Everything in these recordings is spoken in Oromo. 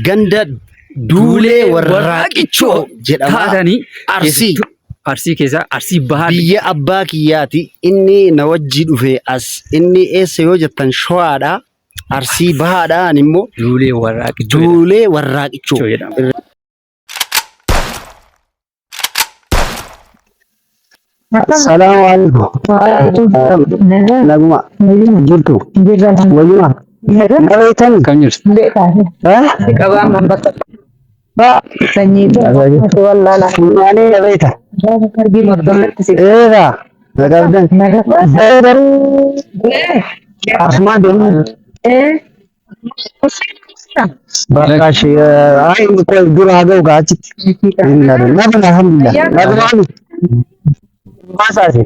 Ganda Duulee Warraaqichoo jedhama. Taatanii Arsii. Arsii keessaa Arsii Bahaa Biyya abbaa kiyyaati. Inni na wajji dhufe as. Inni eessa yoo jettan Showaadha. Arsii Bahaadha. Ani immoo Duulee Warraaqichoo jedhama. Duulee Warraaqichoo. jedhama. Salaamu alaikum. Naguma. Jirtu. Wayyuma. Na beektani? Kam jirtu? Funaanee na beekta. Eegaa. Na qabdan. Garuu. Asumaan deemu. Bakka ishee ay qoy dura haa ga'u gaa achitti. Hin yaadu. Naguma alhamdulillah. Naguma ani. Maasaase.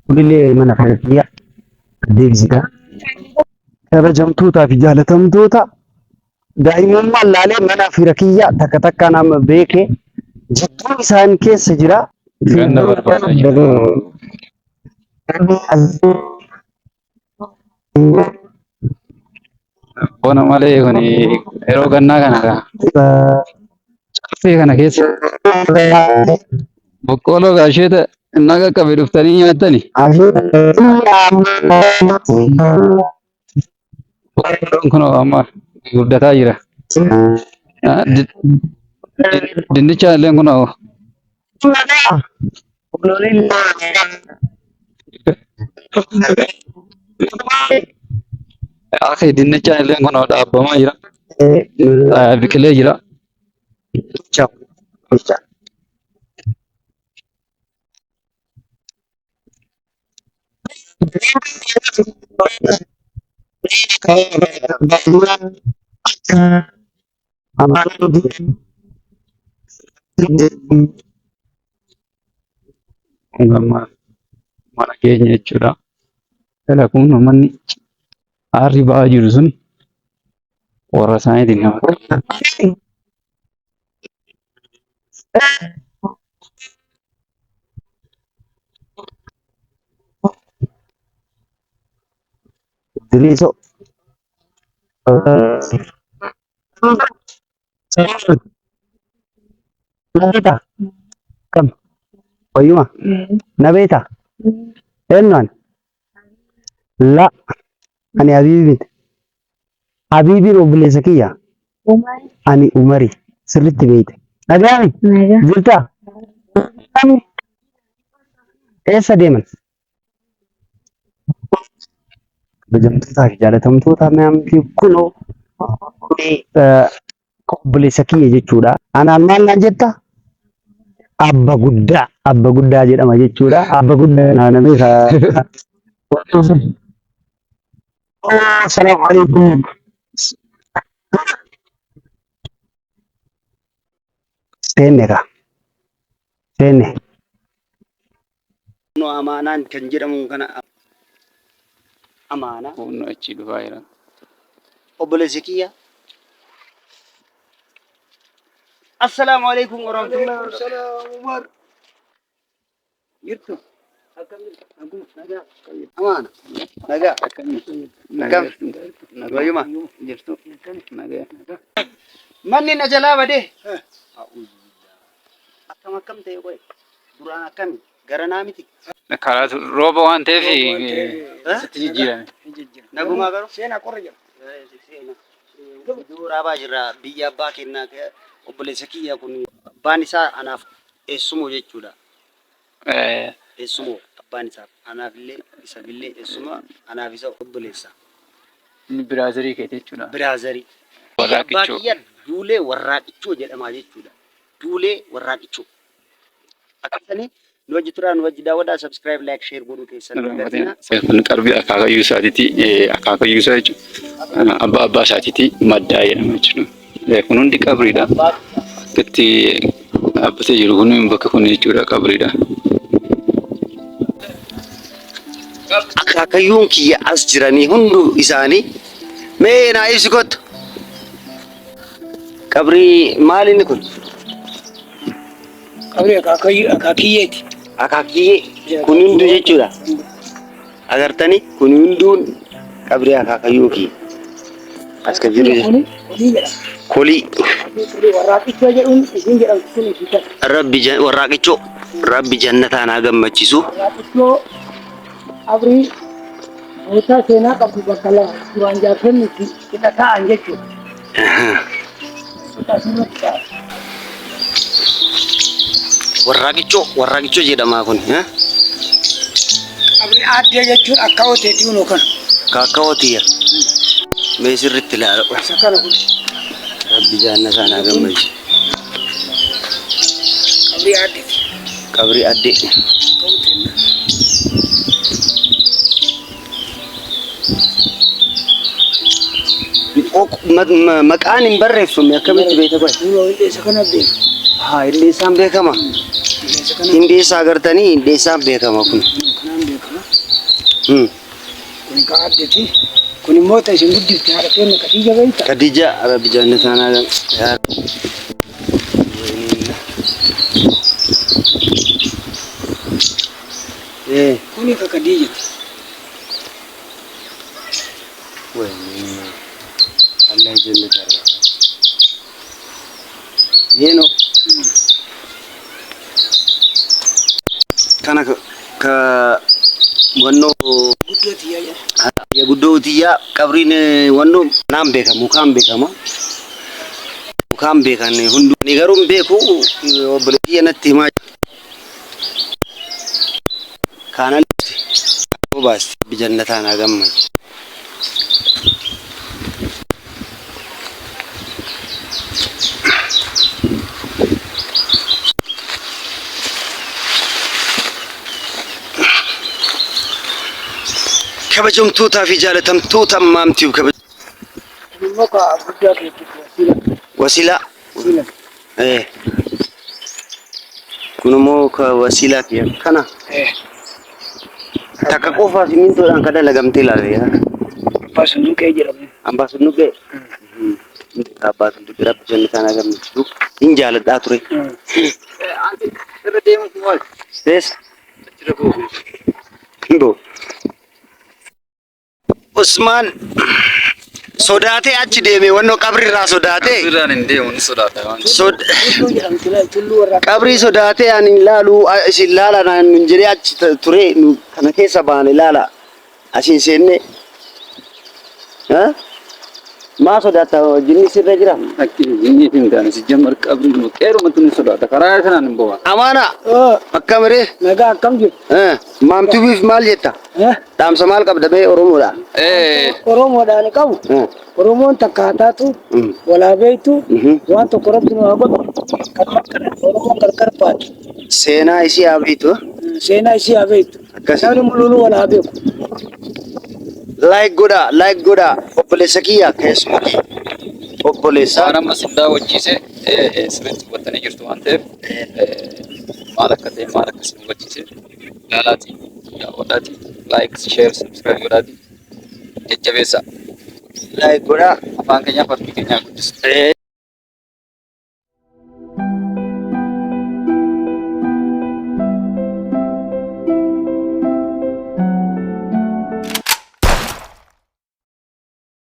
Kunillee mana kana kiyya deebisita. Kabajamtootaa fi jaalatamtoota daa'imummaan laalee mana fira kiyya takka takka nama beeke jidduu isaan keessa jira. Ganda barbaadaa jira. Bona malee kun yeroo gannaa kana caffee kana keessa boqqolloo gaasheeta innaa qaqqabe dhuftanii nyaattani. Boqqolloon kun amma guddataa jira. Dinnicha illee kun Akhi dinnicha illee kun dhaabbamaa jira. Biqilee jira. Kun amma mana keenya jechuudha. Jala kun manni aarri ba'aa jiru sun warra isaaniitiin nama Diriiso. Na beektaa? Kam? Wayyuma? Na beektaa? Eenyu ani? La. Ani Habiibii miti. Habiibiin obboleessa kiyya. Ani Umari. Sirriitti beekte. Nagaami? Jirtaa? Eessa deeman? Kabajamtootaa fi jaalatamtoota amantii kunoo obboleessa kiyya jechuudha. Anaan maal naan jetta? Abba guddaa, abba guddaa jedhama jechuudha. Abba guddaa naan beeka. Assalaamu alaikum. Seenne kaa. Seenne. Kunoo Amaanaan kan jedhamu kana Amaanaa. Kunoo achii dhufaa jira. Obboleessi kiyya. Assalaamu alaikum warahmatullahi wabarakatuh. Jirtu. Akkam jirtu? Naguma. Nagaa. Amaana. Nagaa. Akkam Akkam? Wayyuma. Jirtu. Nagaa. Manni na jalaa badee. Akkam akkam ta'e qoy. Duraan akkami? Garanaa miti. Karaa rooba waan ta'eef sitti jijjiirame. Nagumaa garuu. Seenaa qorra jira. Seenaa. Iddoo raabaa jirra biyya abbaa kennaa obboleessa kiyya kun abbaan isaa anaaf eessumoo jechuudha. Eessumoo abbaan isaa anaaf illee isaaf illee eessuma anaaf isa obboleessa. Inni biraazarii keeti jechuudha. Biraazarii. Biyya abbaa Warraaqichoo. kiyya Duulee Warraaqichoo jedhama jechuudha. Duulee Warraaqichoo. Akkasanii nu wajji turaa nu wajji daawwadhaa subscribe like share godhuu keessan hin dagatinaa. Kun qarbii akaakayyuu isaatiiti. Akaakayyuu isaa jechuun abbaa abbaa isaatiiti maddaa jedhama jechuudha. Kun hundi qabriidha. Itti dhaabbatee jiru kun bakka kun jechuudha qabriidha. Akaakayyuun kiyya as jiranii hunduu isaanii mee naa ibsi kottu. Qabrii maali inni kun? Qabri akaakiyyeeti. Akaakiyyee kun hunduu jechuudha. Agartanii kun hunduun qabrii akaakayyuu kiyya. As kan jiru Kuni kolii jedhama. Kolii. Kolii warraaqichoo jedhuun isiin jedhamtu kun isii kana. Rabbi warraaqichoo Rabbi jannataan haa gammachiisu. Warraaqichoo qabrii mootaa seenaa qabdu bakka lama duraan jaarsonni itti qixa taa'an jechuudha. Qixa asirratti taa'an. Warraaqichoo warraaqichoo jedhama kun. Qabrii aaddee jechuun akka oteetii hunoo kana. Kaakkaoo tiyya. Mee sirriitti ilaala. Isa kana kun. Rabbi jannataan haa gammachiisu. Qabrii aaddeeti. Qabrii addee. Akka oteenya. Maqaan hin barreeffamne akkamitti beekta qoy? Hunoo hindheessa kana beeka. Haa hindheessaan beekama. Hindheessa kana Hindheessaa agartanii hindheessaan beekama kun. kanaan beekama. Kun ka aaddeeti. Kun immoo ta isin guddifte haadha teenya Khadija beekta. Khadija Rabbi jannataan haa Kuni ka Khadijati. Wayne Allah jannata argata. Yeno kana ka wannoo Guddoo tiyyaa jedha. Ya guddoo tiyyaa qabriin wannoo naan beeka mukaan beekama. Mukaan beekan hunduu ani garuu hin beeku obboleettii natti himaa kaana baasti jannataan haa gammadu. Kabajamtootaa fi jaalatamtoota Ammaamtiif Kun immoo ka guddaa keetti wasiila. Wasiilaa. Wasiila. Kun immoo ka wasiilaa kiyya kana. Takka qofa simintoodhaan ka dalagamtee ilaale. Abbaa Sunduqee jedhamu. Abbaa Sunduqee. Abbaa Sunduqee Rabbi jannataan haa gammachiisu. Hin jaaladhaa ture. Irra deemuuf maal? Eessa? Achirra bu'u. Bo. Usmaan sodaatee achi deeme wannoo qabri irraa sodaatee. Irraan hin deemu ni sodaata waan. Tulluu jedhamti laal tulluu warra. Qabrii sodaatee ani hin laalu isin laala naan nun jedhee achi ture nu kana keessa baane laala asiin seenne. Maa sodaatta jinni sirra jira? Akki jinni hin taane si jammar qabri nu qeerumatti ni sodaata karaa kanaan hin boha. Amaana akkam ree? Nagaa akkam jirtu? Maamtubiif maal jetta? Dhaamsa maal qabda mee Oromoodha? Oromoodhaan qabu. Oromoon takka haa taatu, walaa beektu, waan tokko rabbi nu haa godhu. Kan makkaran Oromoon gargar baatu. Seenaa isii haa beektu. Seenaa isii haa beektu. Akkasi. Namni mul'uu wal haa beeku. Like godhaa, like godhaa. Obboleessa kiyya keessuma kiyya. Obboleessa. Waan amma isin daawwachiise sirriitti hubattanii jirtu waan ta'eef maal akka ta'e maal akka isin hubachiise ilaalaatii daawwadhaatii like share subscribe godhaatii jajjabeessaa. Like godhaa. Afaan keenyaaf harki keenyaa guddisa.